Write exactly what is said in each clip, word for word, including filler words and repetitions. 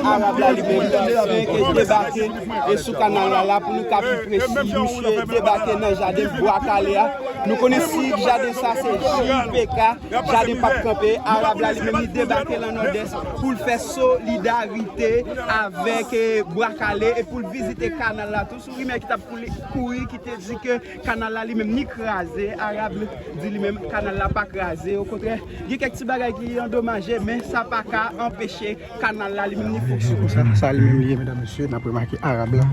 Arab la li menm ki fenk debake e sou kanal la la pou nou ka pi presi, misye debake nan jaden Bwa Kale a. Nou konnen si jaden sa se J P K, jaden p ap kanpe. Arab la li menm li debake nan Nòdès pou l fè solidarite avèk eh, Bwa Kale e pou l vizite kanal la tou. Sou rimè ki t ap kouri ki te di ke kanal la li menm ni kraze, Arab di li menm kanal la pa kraze. Okontrè, gen kèk ti bagay ki andomaje, men sa pa ka anpeche kanal la li menm ni fonksyone. Sa, sa li menm li ye, medam, mesye, n ap remake Arab la,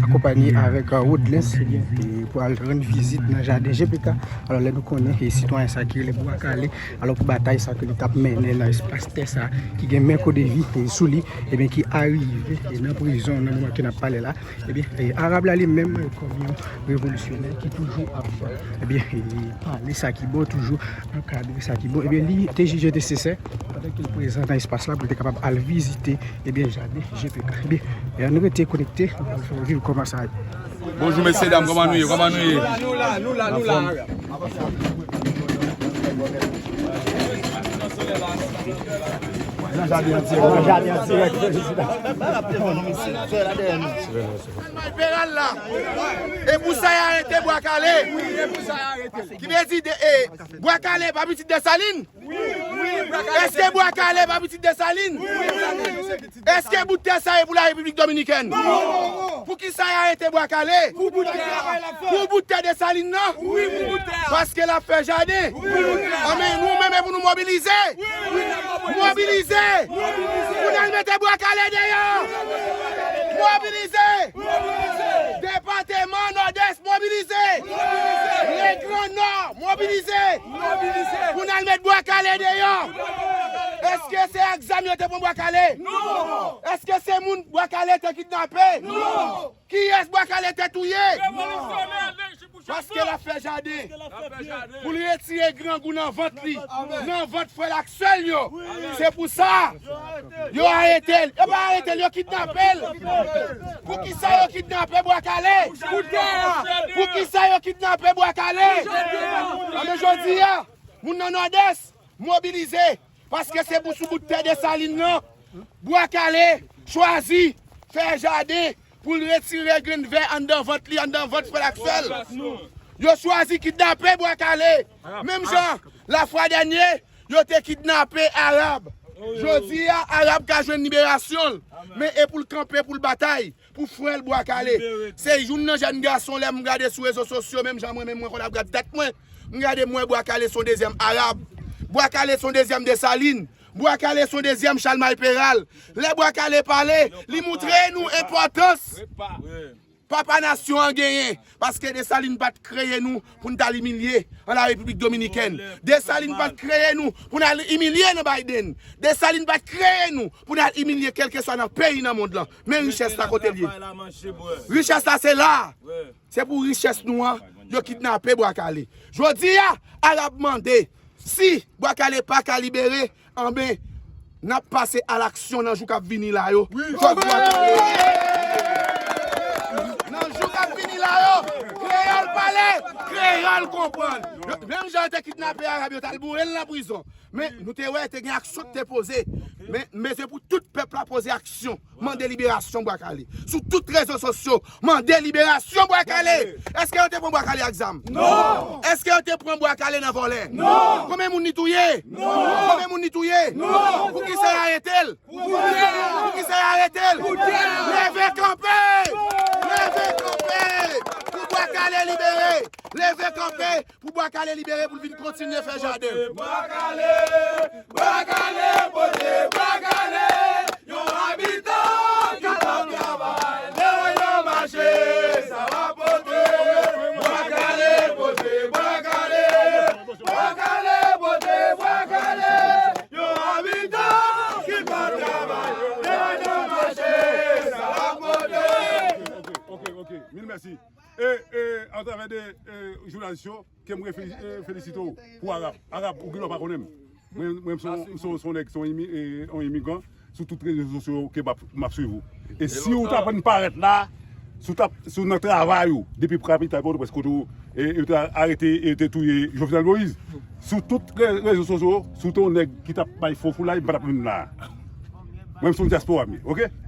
akonpanye avèk Rodlens, ebyen, e pou al rann vizit nan jaden J P K. Alò, lè nou konnen, e sitwayen sa ki rele Bwa Kale, alò pou batay sa ke li t ap mennen nan espas tè sa, ki gen men Kodevi e sou li, ebyen, ki arive e nan prizon, nan moman ke n ap pale la, ebyen, e Arab la li menm, e kòm yon revolisyonè ki toujou ap, ebyen, e pale sa ki bon, toujou ankadre sa ki bon, ebyen, li te jije nesesè, pandan ke l prezan nan espas la, pou l te kapab al vizite, ebyen, jaden J P K. Ebyen, e ann rete konekte, nou pral fè w viv kòman sa ye. Bonjou, mesye dam, kòman nou ye? Kòman nou ye? Nou la, nou la, nou la, nou la. Nan jaden an dirèk. Nan jaden an dirèk, prezidan. Peral la. E pou sa y arete Bwa Kale. Ki vle di de, e, Bwa Kale pa pitit Desalin? Èske Bwa Kale pa pitit Desalin? Èske bout tè sa e pou la Repiblik Dominikèn? Pou ki sa y arete Bwa Kale? Pou bout tè Desalin nan? Paske l ap fè jaden. Anben nou menm e pou nou mobilize. Mobilize. Pou n al mete Bwa Kale deyò. Mobilize. Depatman Nòdès mobilize. Legran Nò mobilize. Pou n al met Bwa Kale deyò. Èske se ak zam yo te pran Bwa Kale? Non. Èske se moun Bwa Kale te kidnape? Non. Kiyès Bwa Kale te touye? Paske l ap fè jaden. Pou l retire grangou nan vant li, nan vant frè l ak sè l yo. Se pou sa yo arete l. Yo pa arete l, yo kidnape l. Pou ki sa yo kidnape Bwa Kale? Pou ki sa yo kidnape Bwa Kale? Anben jodi a, moun nan Nòdès mobilize. Paske se pou sou bout tè Desalin nan, Bwa Kale chwazi fè jaden pou l retire grenn vè anndan vant li, anndan vant frè l ak sè l. Yo chwazi kidnape Bwa Kale. Menm jan, lafwa dènye, yo te kidnape Arab. Jodi a, Arab ka jwenn liberasyon l. Men e pou l kanpe, pou l batay. Pou frè l Bwa Kale. Se youn nan jèn gason, lè m gade sou rezo sosyo, menm jan mwen menm mwen konn ap gad tèt mwen, m gade m wè Bwa Kale se yon dezyèm Arab. Bwa Kale se yon dezyèm Desalin. Bwa Kale se yon dezyèm Chalmay Peral. Lè Bwa Kale pale, li moutre nou enpòtans Papa Nasyon an genyen. Paske Desalin pa t kreye nou pou n t al imilye an la Repiblik Dominikèn. Desalin pa t kreye nou pou n al imilye nan Biden. Desalin pa t kreye nou pou n al imilye kèlkeswa nan peyi nan mond lan. Men richès la kote l ye. Richès la se la. Se pou richès nou an, yo kidnape Bwa Kale. Jodi a, Arab mande, si Bwa Kale pa ka libere, anben, n ap pase alaksyon nan jou k ap vini la yo. Fòk Bwa Kale. Nan jou k ap vini la yo, kreyòl pale, kreyòl konprann. Yo, menm jan yo te kidnape Arab yo, t al boure l nan prizon. Men, nou te wè, te gen aksyon ki te poze. Men, men se pou tout pèp la poze aksyon. Mande liberasyon Bwa Kale. Sou tout rezo sosyo, mande liberasyon Bwa Kale. Èske yo te pran Bwa Kale ak zam? Non. Èske yo te pran Bwa Kale nan vòlè? Non. Konbyen moun li touye? Non. Konbyen moun li touye? Non. Poukisa y arete l? Poukisa? Poukisa y arete l? Poukisa? Leve kanpe! Leve kanpe! Pou Bwa Kale libere! Leve kanpe! Pou Bwa Kale libere pou l vin kontinye fè jaden. Bwa Kale, Bwa Kale, pote Bwa Kale, yon abitan ki p ap travay, lè w wè yo mache, sa w ap pote. Bwa Kale, pote Bwa Kale, Bwa Kale, pote Bwa Kale, yon abitan ki p ap travay, lè w wè yo mache, sa w ap pote. Ok, ok, ok. Mil mèsi. E, e, atravè de, e, jounalis yo, ke m refe-, e, felisite w pou Arab. Arab, ou gen lè w pa konnen m. Mwen, mwen, m se yon, m se yon, se yon nèg, se yon imi-, e, yon imigran sou tout rezo sosyo ke m ap, m ap swiv ou. E si ou t aprann parèt la, si w t ap, si w nan travay ou, depi kapitay Pòtoprens kote ou, e, yo te arete, e yo te touye Jovenel Moïse. Sou tout re-, rezo sosyo, si w te yon nèg ki t ap bay fo foulay, m pa t ap vin la. Mwen, m se yon dyaspora m ye, ok?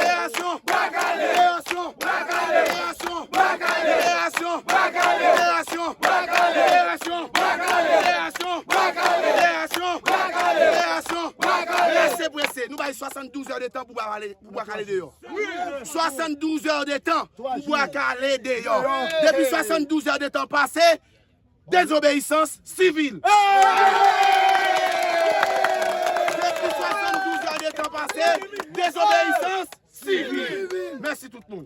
Liberasyon! Bwa Kale! Liberasyon! Bwa Kale! Liberasyon! Bwa Kale! Liberasyon! Bwa Kale! Liberasyon! Bwa Kale! Liberasyon! Bwa Kale! Liberasyon! Bwa Kale! Liberasyon! Bwa Kale! Prese, prese. Nou bay swasanndouz è de tan pou Bwa Kale, pou Bwa Kale deyò. Swasanndouz è de tan pou Bwa Kale deyò. Depi swasanndouz è de tan pase, dezobeyisans sivil. Depi swasanndouz è de tan pase, dezobeyisans sivil. Mèsi tout moun.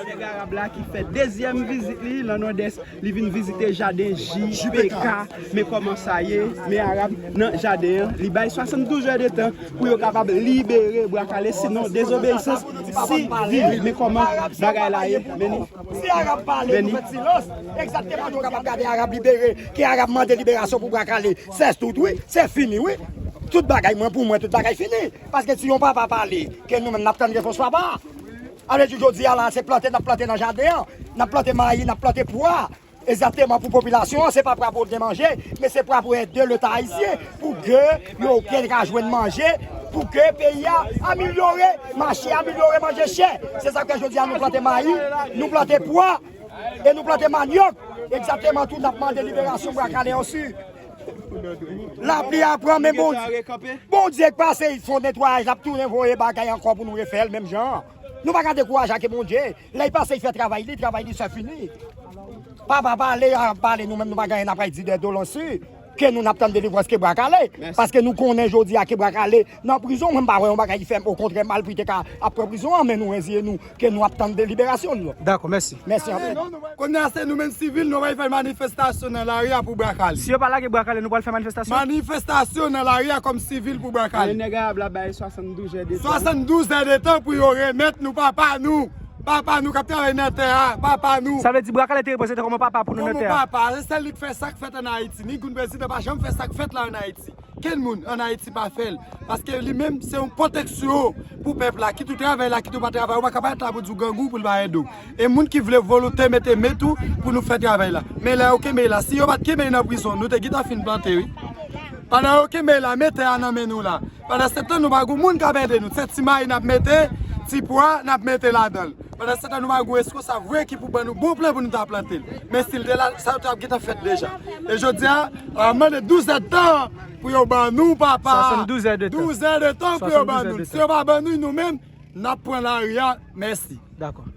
Nèg Arab la ki fè dezyèm vizit li nan Nòdès, li vin vizite jaden J P K. Men kòman sa ye, men Arab nan jaden an, li bay swasanndouz è de tan pou yo kapab libere Bwa Kale, sinon dezobeyisans sivil. Men kòman bagay la ye, men ni. Si Arab pale, nou fè silans. Egzakteman, nou kapab gade Arab libere, ke Arab mande liberasyon pou Bwa Kale. Se tout, wi, se fini, wi. Tout bagay, mwen, pou mwen, tout bagay fini. Paske si yon papa pale, ke nou menm n ap tann repons papa. Ale di jodi a la, se plante n ap plante nan jaden an. N ap plante mayi, n ap plante pwa. Egzakteman, pou popilasyon an, se pa pwa pou gen manje, men se pwa pou ede Leta ayisyen, pou ke yo ke ka jwenn manje, pou ke peyi a amelyore, mache amelyore, manje chè. Se sa k fè jodi a nou plante mayi, nou plante pwa, e nou plante manyòk. Egzakteman tou, n ap mande liberasyon Bwa Kale osi. Lapli a pran, men Bondye, Bondye k pase, li fè yon netwayaj, l ap tounen voye bagay ankò pou nou refè l menm jan an. Nou pa ka dekouraje ak Bondye. Lè l pase, li fè travay li, travay li se fini. Papa pale, Arab pale, nou menm nou pa gen anyen n ap di de do lansi. Ke nou n ap tann delivrans ke Bwa Kale. Paske nou konnen jodi a ke Bwa Kale nan prizon, mwen m pa wè yon bagay ki fè okontrè mal pou li te ka ap pran prizon an, men nou reziye nou ke nou ap tann deliberasyon l. Dakò, mèsi. Mèsi anpil. Kounye a se nou menm sivil, nou pral fè manifestasyon nan lari a pou Bwa Kale. Si yo pa lage Bwa Kale, nou pral fè manifestasyon? Manifestasyon nan lari a kòm sivil pou Bwa Kale. Nèg Arab la bay swasanndouz è de tan. Swasanndouz è de tan pou yo remèt nou papa nou. Papa nou k ap travay nan tè a, papa nou. Sa vle di Bwa Kale te reprezante kòman papa pou nou nan tè a. Kòman papa, se sèl li k fè sa k fèt ann Ayiti. Ni Goun Prezidan pa janm fè sa k fèt la ann Ayiti. Kenn moun ann Ayiti pa fè l. Paske li menm se yon pwoteksyon pou pèp la. Kit ou travay la, kit ou pa travay, ou pa ka pa ret la pou di w grangou pou l pa ede w. E moun ki vle volonte mete men tou pou nou fè travay la. Men lè yo kenbe l la, si yo pa t kenbe l nan prizon, nou te gentan fin plante wi. Pandan yo kenbe l la, men tè a nan men nou la. Pandan se tan nou pa gen moun k ap ede nou. Se ti mayi n ap mete, ti pwa n ap mete ladan l. Pandan se tan nou pa gen yon reskonsab vre ki pou ban nou bon plan pou nou ta plante l. Men si l te la, sa yo t ap gentan fèt deja. E jodi a, a mande douz èdtan pou yo ban nou papa. Swasann douz èdtan. Douz èdtan pou yo ban nou. Si yo pa ban nou, nou menm, n ap pran lari a. Mèsi. Dakò.